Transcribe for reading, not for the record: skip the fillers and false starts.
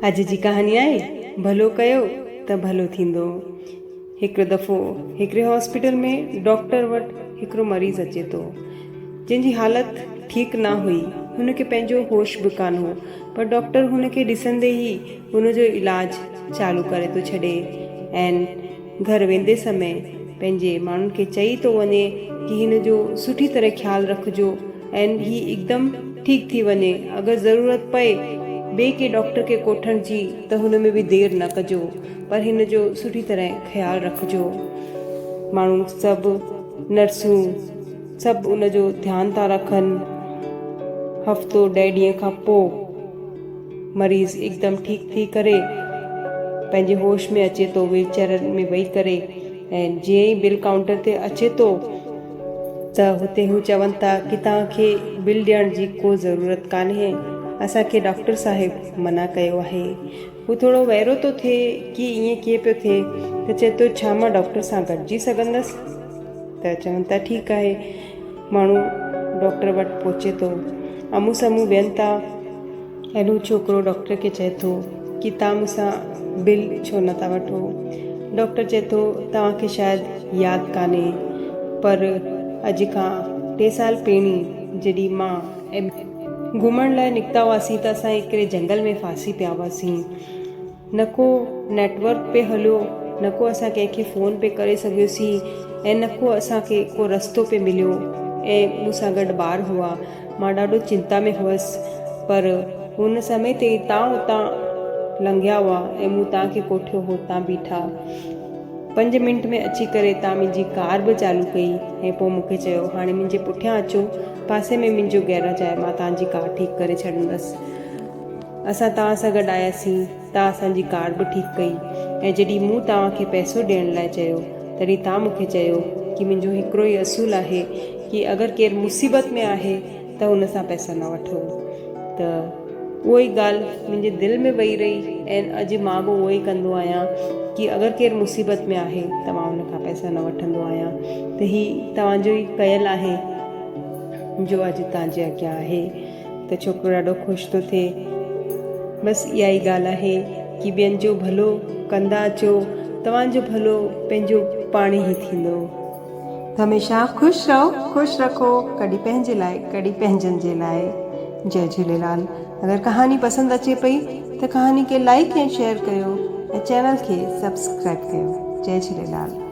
اڄ جي ڪهاڻي آهي ڀلو ڪيو ته ڀلو ٿيندو. هڪڙو دفعو هڪڙي هاسپيٽل ۾ ڊاڪٽر وٽ هڪڙو مريض اچي ٿو جنهن جي حالت ٺيڪ نه هئي هن کي پنهنجو هوش به ڪانه هو پر ڊاڪٽر هن کي ڏسندي ئي هن جو علاج چالو ڪري ٿو ڇڏي ۽ گهر ويندي سمي پنهنجي ماڻهن کي چئي ٿو وڃي ڪي هن جو سٺي طرح خيال رکجو ۽ هي هڪدم ٺيڪ ٿي وڃي اگر ضرورت پئي ٻئي ڪنهن ڊاڪٽر کي ڪوٺڻ جي ته هن ۾ به دير نه ڪجو پر هن جو سٺي طرح خيال رکجو. ماڻهو سڀ نرسون سڀ ان جو ڌيان ٿا رکن. هفتو ڏهه ڏينهن کان پوء مريض هڪدم ٺيڪ ٿي ڪري پنهنجي هوش ۾ اچي ٿو ويل چيئر ۾ ويهي ڪري ۽ جيئن ئي بل ڪائونٽر تي اچي ٿو ته هتي هو چون ٿا ڪي توهان کي بل ڏيڻ جي ڪو ضرورت ڪانهي اسان کي ڊاڪٽر صاحب منع ڪيو آهي. هو ٿورو ويرو ٿو ٿئي ڪي ائين ڪيئن پيو ٿئي ته چئي ٿو ڇا مان ڊاڪٽر سان گڏجي سگهندس ته چون ٿا ٺيڪ آهي. ماڻهو ڊاڪٽر وٽ پهچي ٿو آمهون سامهون ويهن ٿا. ۽ هو ڇوڪرو ڊاڪٽر کي چئي ٿو ڪي توهان مون سان بل ڇو نه ٿا وٺو؟ ڊاڪٽر چئي ٿو توهان کي شايد ياد ڪانهي پر اڄ کان ٽي سال پهرين جڏهن مان ۽ گهمڻ لاء نڪتا هئاسين ته اسان هڪڙي جنگل ۾ ڦاسي پيا هئاسين. نه ڪو نيٽ ورڪ پئي هليو، نه ڪو اسان ڪنهن کي فون پئي ڪري سگهيوسين ۽ نه ڪو اسان کي ڪو رستو پئي مليو ۽ مون سان گڏ ٻار هئا. مان ڏاڍو چنتا ۾ هئس پر ان سمي تي تان اتان لنگهيا هئا ۽ مون تان کي ڪوٺيو هو تان بيٺا. پنج منٽ ۾ اچي ڪري تان منهنجي ڪار به چالو ڪئي ۽ پوء مون کي چيو هاڻي منهنجي پٺيان اچو پاسي ۾ منهنجو گيراج آهي مان تان جي ڪار ٺيڪ ڪري ڇڏندس. اسان توهان سان گڏ آياسين، توهان اسان جي ڪار به ٺيڪ ڪئي ۽ جڏهن مون توهان کي پئسو ڏيڻ لاء چيو تڏهن توهان مون کي چيو ڪي منهنجو هڪڙو ئي اصول آهي ڪي اگر ڪير مصيبت ۾ آهي ته هن سان پئسا نه وٺو ته اهو ئي ڳالهه منهنجي دل ۾ ويهي رهي ۽ اڄ مان به اهو ئي ڪندو آهيان ڪي اگر ڪير مصيبت ۾ آهي ته مان ان کان پئسا نه وٺندو آهيان ته هي توهان جو ئي ڪيل آهي جو اڄ توهان جي اڳيان آهي. ته ڇوڪرو ڏاڍو خوش ٿو ٿئي. بس اها ئي ڳالهه آهي ڪي ٻين جو ڀلو ڪندا اچو توهان جو ڀلو پنهنجو پاڻ ئي ٿيندو. هميشه خوش رهو خوش رکو ڪڏهن پنهنجي لاء ڪڏهن پنهنجن جي لاء جئي جهوليلال اگر ڪهاڻي پسند اچي پئي ته ڪهاڻي کي لائيڪ ۽ شيئر ڪيو ۽ چينل کي سبسڪرائيب ڪيو جئي جهوليلال.